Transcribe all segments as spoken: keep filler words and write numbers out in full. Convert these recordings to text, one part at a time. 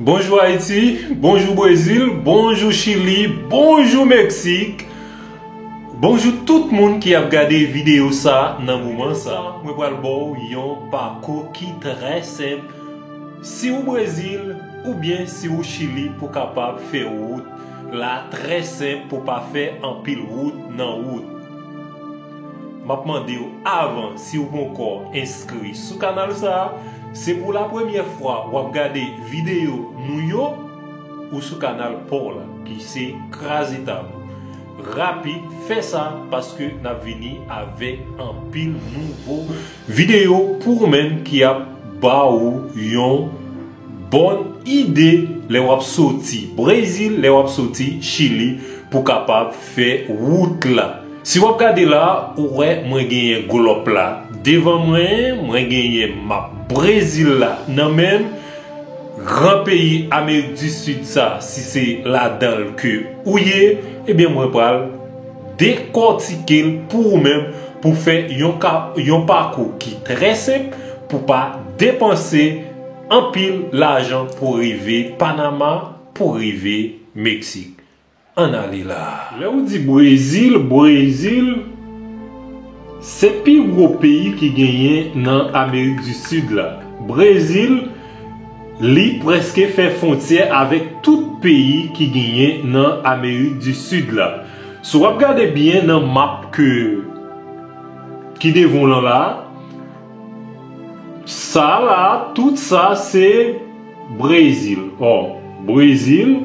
Bonjou Ayiti, bonjou Brezil, bonjou Chili, bonjou Meksik. Bonjou tout moun ki ap gade videyo sa nan moman sa. Mwen pral ba w yon pakou ki trè senp. Si w Brezil oubyen si w Chili pou kapab fè wout la trè senp pou pa fè anpil wout nan wout. M ap mande w avan, si w poko enskri sou kanal sa, se pou la premyè fwa w ap gade videyo nou yo, ou sou kanal pa w la, ki se Kraze Tabou. Rapid, fè sa paske n ap vini avèk anpil nouvo videyo pou ou menm ki ap ba ou yon bòn ide lè w ap soti Brezil, lè w ap soti Chili pou kapab fè wout la. Si w ap gade la, ou wè mwen genyen glòp la devan mwen, mwen genyen map Brezil la nan men m. Gran peyi Amerik di Sid sa, si se ladan l ke ou ye, ebyen mwen pral dekòtike l pou ou menm pou fè yon, ka, yon pakou ki trè senp pou pa depanse anpil lajan pou rive Panama, pou rive Meksik. Ann ale la. Lè ou di Brezil, Brezil se pi gwo peyi ki genyen nan Amerik di Sid la. Brezil, li prèske fè fwontyè avèk tout peyi ki genyen nan Amerik di Sid la. Si w ap gade byen nan map ke, ki devan w lan la, sa la, tout sa se Brezil. Ò, Brezil,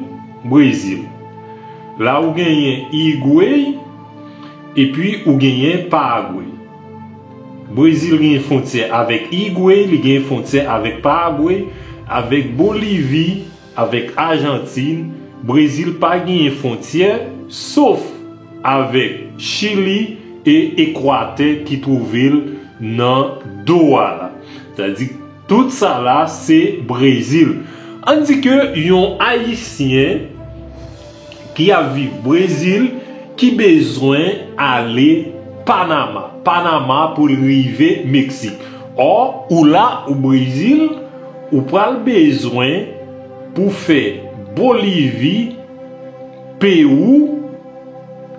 Brezil. La ou genyen Igwe, epi ou genyen Paragwe. Brezil genyen fwontyè avèk Igwe, li genyen fwontyè avèk Paragwe, avèk Bolivi, avèk Ajantin. Brezil pa genyen fwontyè, sof avèk Chili e Ekwatè ki twouve l nan do a la. Sa di, tout sa la se Brezil. Ann di ke yon Ayisyen ki ap viv Brezil, ki bezwen ale Panama. Panama pou l rive Meksik. Ò, ou la, ou Brezil, ou pral bezwen pou fè Bolivi, Pewou,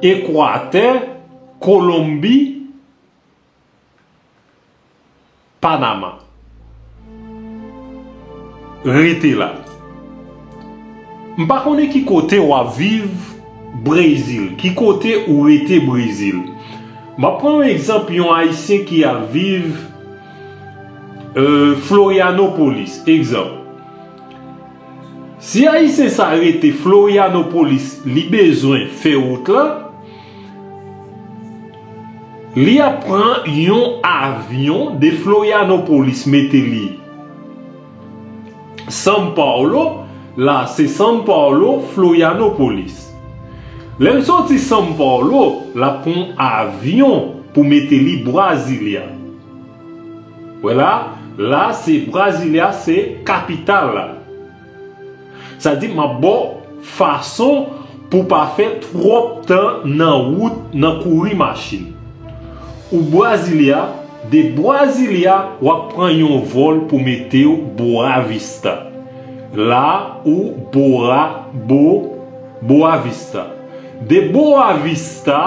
Ekwatè, Kolonbi, Panama. Rete la. M pa konnen ki kote w ap viv Brezil, ki kote ou rete Brezil. M ap pran yon egzanp, yon Ayisyen ki ap viv, euh, Florianopolis, egzanp. Si Ayisyen sa rete Florianopolis, li bezwen fè wout la, li ap pran yon avyon de Florianopolis mete li São Paulo, la se São Paulo, Florianopolis. Lè l soti São Paulo, l ap pran yon avyon pou mete li Brasilia. Wè la, la se Brasilia, se kapital la. Sa di, m ap ba w fason pou pa fè twòp tan nan wout, nan kouri machin. Ou Brasilia, de Brasilia, w ap pran yon vòl pou mete w Boa Vista. La ou Boa, Bo, Boa Vista. De Boa Vista,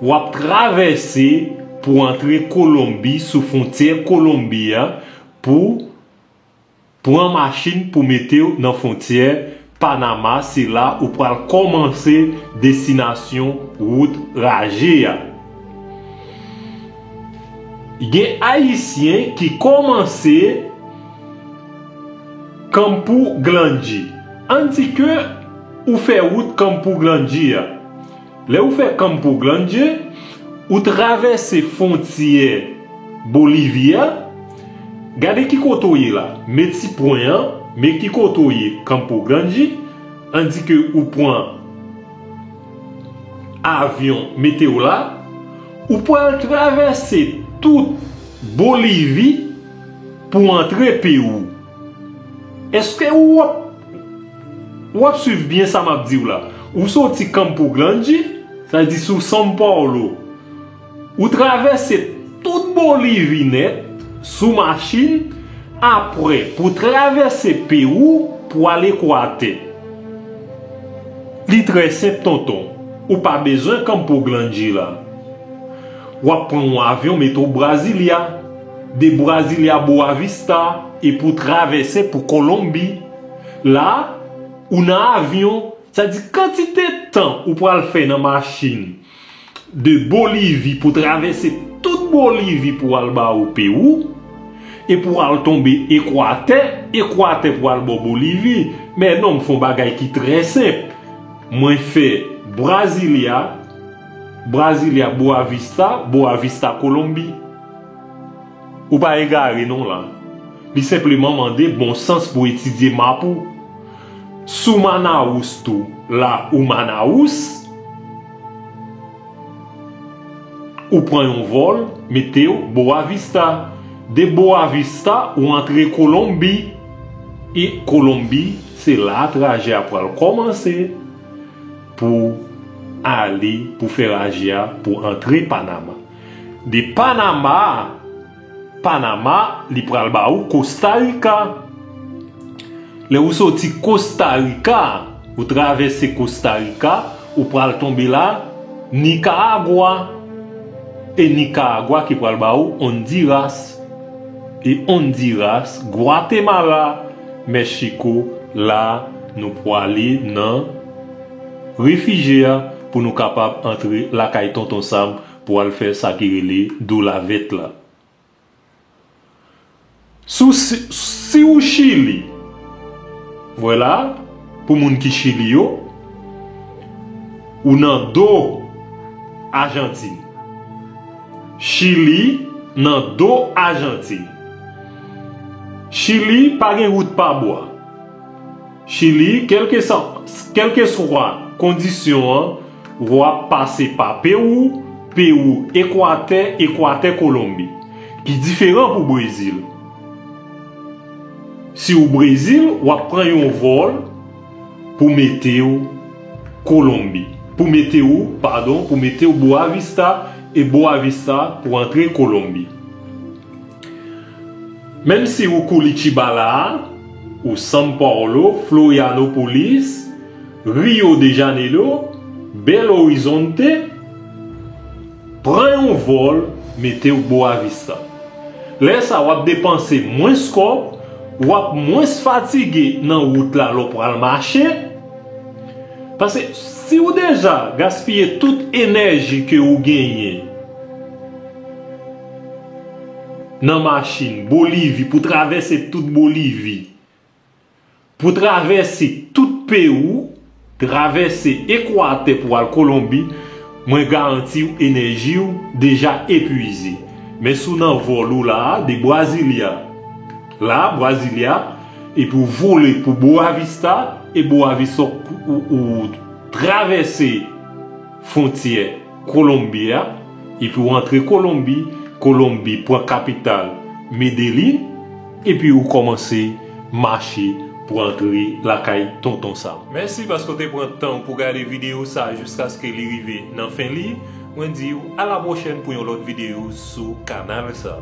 w ap travèse pou antre Kolonbi, sou fwontyè Kolonbi a, pou pran machin pou mete w nan fwontyè Panama, se la ou pral kòmanse destinasyon wout raje a. Gen Ayisyen ki kòmanse Campo Grande. Ann di ke ou fè wout Campo Grande a. Lè ou fè Campo Grande, ou travèse fwontyè Bolivi a. Gade ki kote w ye la. Met ti pwen an, men ki kote w ye, Campo Grande. Ann di ke ou pran avyon mete w la. Ou pral travèse tout Bolivi pou antre Pewou. Èske w ap, w ap swiv byen sa m ap di w la? Ou soti Campo Grande, sa di sou São Paulo. Ou travèse tout Bolivi nèt sou machin. Apre, pou travèse Pewou, Pou al Ekwatè. Li trè senp, tonton. Ou pa bezwen kanpe w Glandjila. W ap pran yon avyon mete w Brasilia. De Brasilia, Boa Vista, epi w travèse pou Kolonbi. La, ou nan avyon, sa di kantite tan ou pral fè nan machin de Bolivi pou travèse tout Bolivi pou al ba ou Pewou, e pou al tonbe Ekwatè, Ekwatè pou al bò Bolivi. Men non, m fè yon bagay ki trè senp. Mwen fè Brasilia, Brasilia, Boa Vista, Boa Vista, Kolonbi. Ou pa egare non la. Li senpleman mande bon sans pou etidye map ou. Sou Manaus tou, la ou Manaus, ou pran yon vòl, mete w Boa Vista. De Boa Vista, ou antre Kolonbi. E Kolonbi, se la trajè a pral kòmanse pou ale, pou fè trajè a, pou antre Panama. De Panama, Panama, li pral ba ou Costa Rica. Lè ou soti Costa Rica, ou travèse Costa Rica, ou pral tonbe la, Nicaragua. E Nicaragua ki pral ba ou Honduras. E Honduras, Guatemala, Mexico, la nou prale nan refijye a pou nou kapab antre lakay Tonton Sam pou al fè sa ki rele Dolavèt la. Sou si, si ou Chili, vwala, pou moun ki Chili yo, ou nan do Ajantin. Chili nan do Ajantin. Chili pa gen wout pa bwa. Chili, kèlkeswa, kèlkeswa kondisyon an, w ap pase pa Pewou, Pewou, Ekwatè, Ekwatè, Kolonbi, ki diferan pou Brezil. Si w Brezil, w ap pran yon vòl pou mete w Kolonbi. Pou mete w, padon, pou mete w Boa Vista, e Boa Vista pou antre Kolonbi. Menm si ou Curitiba la, ou São Paulo, Florianópolis, Rio de Janeiro, Belo Horizonte, pran yon vòl, mete w Boa Vista. Lè sa, w ap depanse mwens kòb, w ap mwens fatige nan wout la lè w pral mache. Paske si w deja gaspiye tout enèji ke ou genyen nan machin Bolivi, pou travèse tout Bolivi, pou travèse tout Pewou, travèse Ekwatè pou al Kolonbi, mwen garanti w enèji w deja epwize. Men si w nan vòl ou la a, de Brasilia, la, Brasilia, epi w vole pou Boa Vista, e Boa Vista, ou, ou, ou travèse fwontyè Kolonbi a, epi w antre Kolonbi, Kolonbi pran kapital Medellín, epi ou kòmanse mache pou antre lakay Tonton Sam. Mèsi paske w te pran tan pou gade videyo sa jiskaske li rive nan fen li. Mwen di w a la pwochèn pou yon lòt videyo sou kanal sa.